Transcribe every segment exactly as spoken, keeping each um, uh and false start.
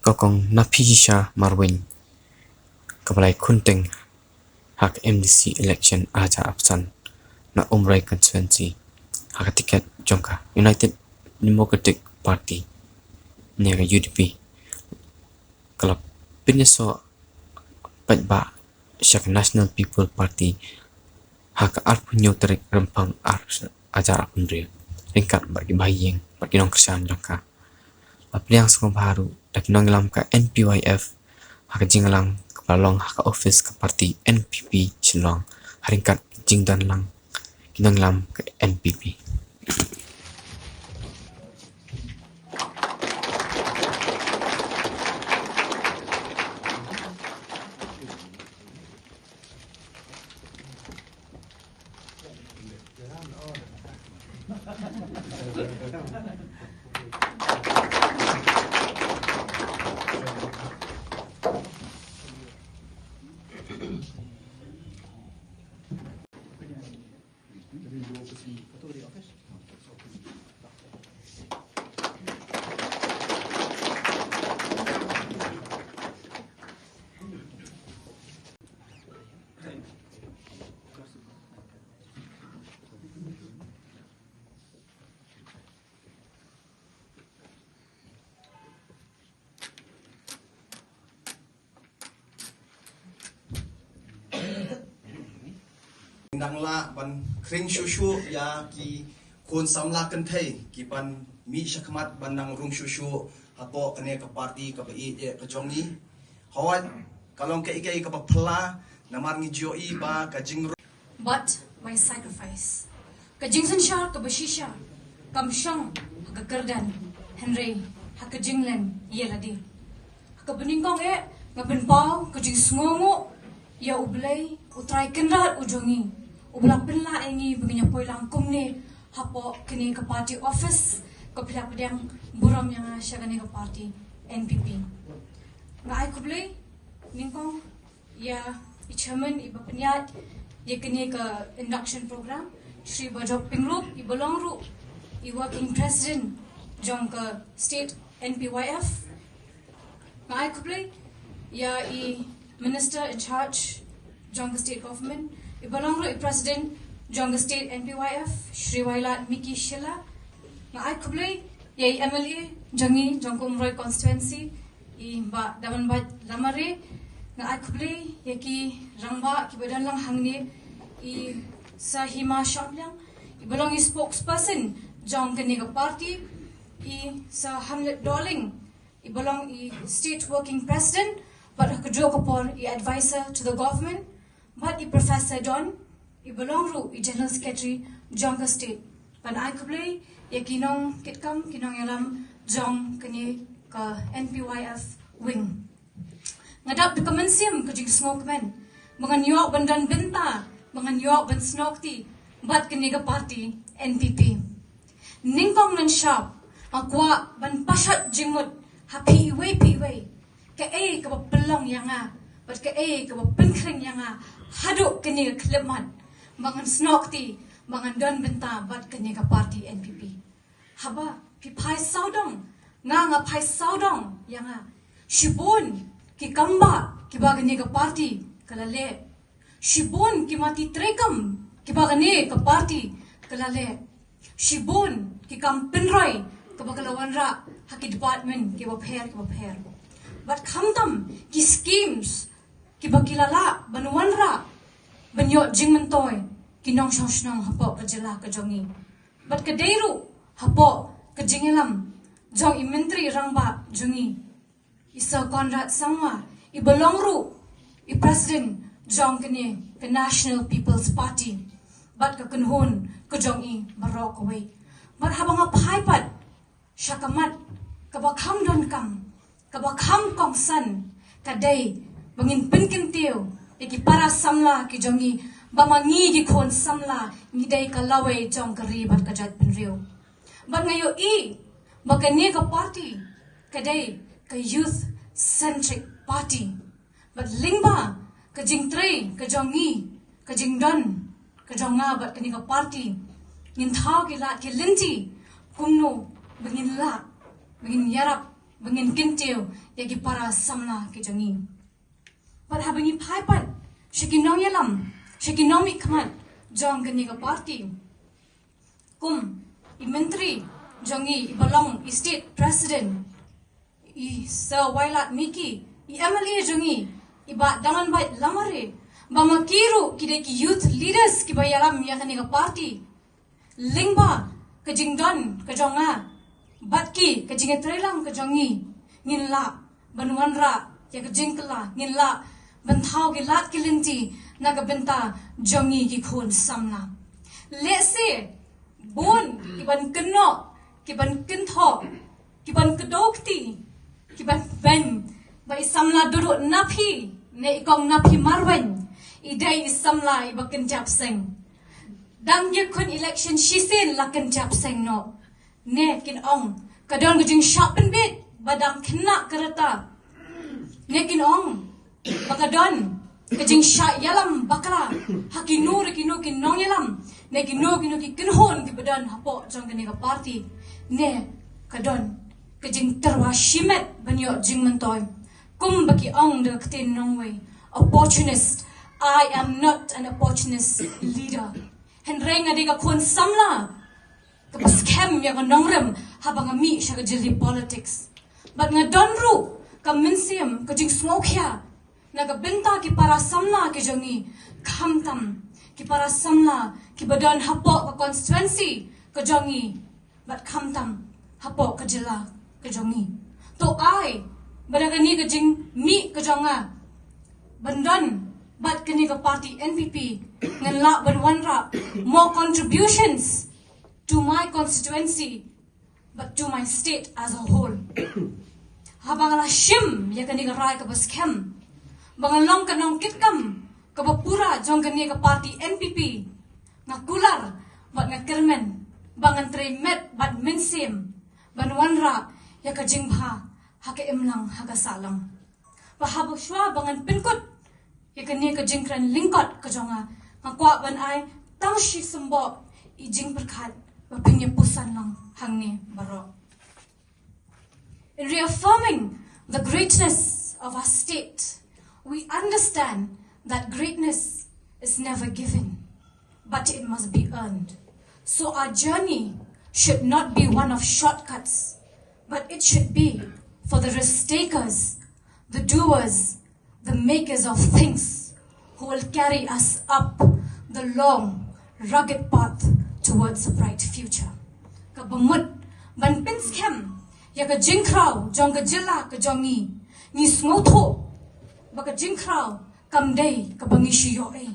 Ka Kong Naphishisha Marwein kaba la ïakhun teng ha ka M D C election arhajar arphew san na Umroi constituency ha ka tiket jong ka United Democratic Party ne ka U D P, ka la pynïasoh paidbah sha ka National People Party ha ka arphew hynñiew tarik Rymphang arhajar arphew hynriew, ryngkat bad ki bahaïing bad ki nongkyrshan jong ka. La pdiang sngewbha ruh da ki nongïalam ka N P Y F ha ka jingïalang kaba la long ha ka ophis ka party N P P Shillong, ha ryngkat ka jingdon lang ki nongïalam ka N P P. Dang lah ban khring shuh shuh ïa ki khun samla kynthei ki ban mih shakhmat ban nang rung shuh shuh hapoh kane ka party kaba ïeit ka jong ngi. Hawai ka long kaei kaei kaba phylla namar ngi ju ïohi ba ka jing But by sacrifice. Ka jingsynshar kaba shisha kam shong ha ka kyrdan, hynrei ha ka jinglen ïalade. Ha kaba nyngkong eh nga pynpaw ka jingsngewnguh ïa U Blei U Trai Kynrad u jong ngi, uba la pynlah ïa ngi ba ngin ïa poi lang kumne hapoh kane ka party office kaba phi la pdiang burom ïa nga sha kane ka party N P P. Nga ai khublei nyngkong ïa i chairman iba pynïaid ïa kane ka induction program, Shri Bajop Pyngrope, iba long ruh i working president jong ka state N P Y F. Nga ai khublei ïa i minister in charge jong ka state government, iba long ruh i president jong ka state N P Y F, Shri Wailadmiki Shylla. Nga ai khublei ïa i M L A jong ngi jong ka Umroi constituency, i Bah Damanbait Lamare. Nga ai khublei ïa ki rangbah kiba don lang hangne, i Sir Hima Shangpliang, iba long i spokesperson jong kane ka party, i Sir Hamlet Dohling, iba long i state working president, bad ha kajuh ka por i advisor to the government, bad i Professor Don, iba long ruh i General Secretary jong ka state. Ban ai khublei ïa ki nongkitkam, ki nongïalam jong kane ka N P Y F wing. Nga dap da ka mynsiem ka jingsngewkmen ba ngan ïoh ban don bynta, ba ngan ïoh ban snoh kti bad kane ka party N P P. Nyngkong nyngshap nga kwah ban pashat jingmut ha phi iwei pa iwei kaei kaba pynlong ïa nga bad kaei kaba pynkhring ïa nga haduh kane ka khyllipmat ba ngan snoh kti, ba ngan don bynta bad kane ka party N P P. Haba phi phai sawdong, nga nga phai sawdong ïa nga. Shibun ki kambah kiba kane ka party ka la leh. Shibun ki mati treikam kiba kane ka party ka la leh. Shibun ki kam pynroi kaba ka la wanrah ha ki department kiba pher kiba pher. Bad khamtam ki schemes kiba ki la lah ban wanrah ban ïoh jingmyntoi ki nongshong shnong hapoh ka jylla ka jong ngi. Bad ka dei ruh hapoh ka jingïalam jong i Myntri Rangbah jong ngi, i Sir Conrad Sangma, iba long ruh i president jong kane ka National People's Party, bad ka kynhun ka jong i baroh kawei. Bad haba nga phai pat sha ka mat kaba kham donkam, kaba kham kongsan, ka dei ba ngin pynkyntiew ïa ki para samla ki jong ngi ba ma ngi ki khun samla ngi dei ka lawei jong ka ri bad ka jaitbynriew. Bad nga ïohi ba kane ka party ka dei ka youth centric party. Bad lyngba ka jingtrei ka jong ngi, ka jingdon ka jong nga bad kane ka party, ngin thaw ki lad ki lynti kumno ba ngin lah, ba ngin ïarap ba ngin kyntiew ïa ki para samla ki jong ngi. Bad haba ngi phai pat sha ki nongïalam, sha ki nongmihkhmat jong kane ka party, kum i myntri jong ngi iba long i state president, i Sir Wailadmiki, i M L A jong ngi i Bah Danganbait Lamare, ba ma ki ruh ki dei ki youth leaders kiba ïalam ïa kane ka party. Lyngba ka jingdon ka jong nga bad ki, ka jingïatreilang ka jong ngi, ngin lah ban wanrah ïa ka jingkylla, ngin lah ban thaw ki lad ki lynti na ka bynta jong ngi ki khun samla. Lehse bun ki ban kynnoh, ki ban kynthoh, ki ban kdew kti, ki ban beiñ ba i samla Duduh Naphi ne i kong Naphi Marwein i dei i samla iba kynjah seng. Dang ïa khun election shisien la kynjah seng noh. Ne kin ong ka don ka jingshah pynbit ba dang khynnah ka rta. Ne kin ong ba ka don ka jingshah ïalam bakla ha kino re kino ki nongïalam, ne kino kino ki kynhun kiba don hapoh jong kane ka party. Ne ka don ka jingtyrwa shimet ban ïoh jingmyntoi. Kumba ki ong da ka ktien nongwei, opportunist. I am not an opportunist leader. Hynrei nga dei ka khun samla kaba skhem ïa ka nongrim haba nga mih sha ka jylli politics. Bad nga don ruh ka mynsiem ka jingsngewkhia na ka bynta ki para samla ki jong ngi, khamtam ki para samla kiba don hapoh ka constituency ka jong ngi, bad khamtam hapoh ka jylla ka jong ngi. To ai ba da kane ka jingmih ka jong nga ban don bad kane ka party N P P, ngan lah ban wanrah more contributions to my constituency, but to my state as a whole. Haba nga la shim ïa kane ka rai kaba skhem ba nga long ka nongkitkam kaba pura jong kane ka party N P P, nga kular bad nga kyrmen ba ngan trei met bad mynsiem ban wanrah ïa ka jingbha ha ka imlang ha ka sahlang. Ba haba shuwa ba ngan pynkut ïa kane ka jingkren lyngkot ka jong nga, nga kwah ban ai tang shi symboh i jingpyrkhat ba phin ïa puson lang hangne baroh. In reaffirming the greatness of our state, we understand that greatness is never given, but it must be earned. So our journey should not be one of shortcuts, but it should be for the risk takers, the doers, the makers of things who will carry us up the long, rugged path towards a bright future. Kaba mut ban pynskhem ïa ka jingkhraw jong ka jylla ka jong ngi, ngi sngewthuh ba ka jingkhraw kam dei kaba ngi shu ïoh ei.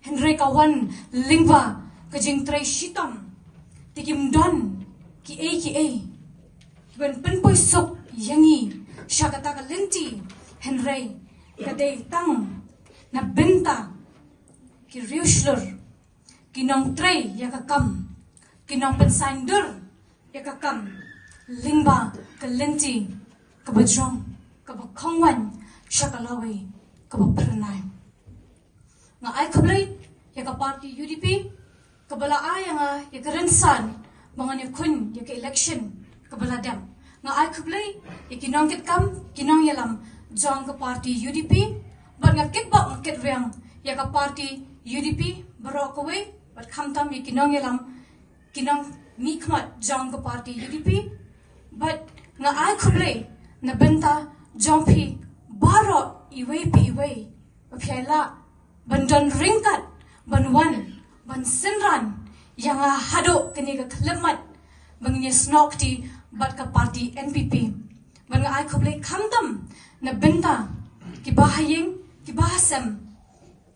Hynrei ka wan lyngba ka jingtrei shitom. Te kim don kiei kiei kiban pynpoi suk ïa ngi sha kata ka lynti, hynrei ka dei tang na bynta ki riewshlur, ki nongtrei ïa ka kam, ki nongpynsaiñdur ïa ka kam lyngba ka lynti kaba jrong, kaba khongwaiñ sha ka lawei kaba phyrnai. Nga ai khublei ïa ka party U D P kaba la ai ïa nga ïa ka rynsan ba ngan ïakhun ïa ka election kaba la dep. Nga ai khublei ïa ki nongkitkam, ki nongïalam jong ka party U D P, bad nga kitbok nga kitrwiang ïa ka party U D P baroh kawei, bad khamtam ïa ki nongïalam, ki nongmihkhmat jong ka party U D P. Bad nga ai khublei na bynta jong phi baroh iwei pa iwei ba phi ïa lah ban don ryngkat ban wan ban synran ïa nga haduh kane ka khyllipmat ba ngin ïasnoh kti bad ka party N P P. Bad nga ai khublei khamtam na bynta ki bahaïing, ki bahasem,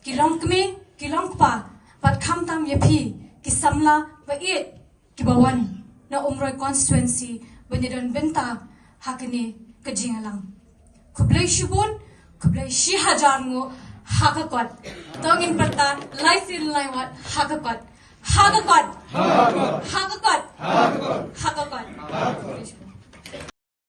ki longkmie, ki longkpa, bad khamtam ïa phi ki samla ba ïeit kiba wan na Umroi constituency ban ïadon bynta ha kane ka jingïalang. Khublei shibun, khublei shihajar nguh, ha ka kot. To ngin pyrta lai sien lai wat, ha ka kot. Ha ka kot. Ha ka kot. Ha ka kot.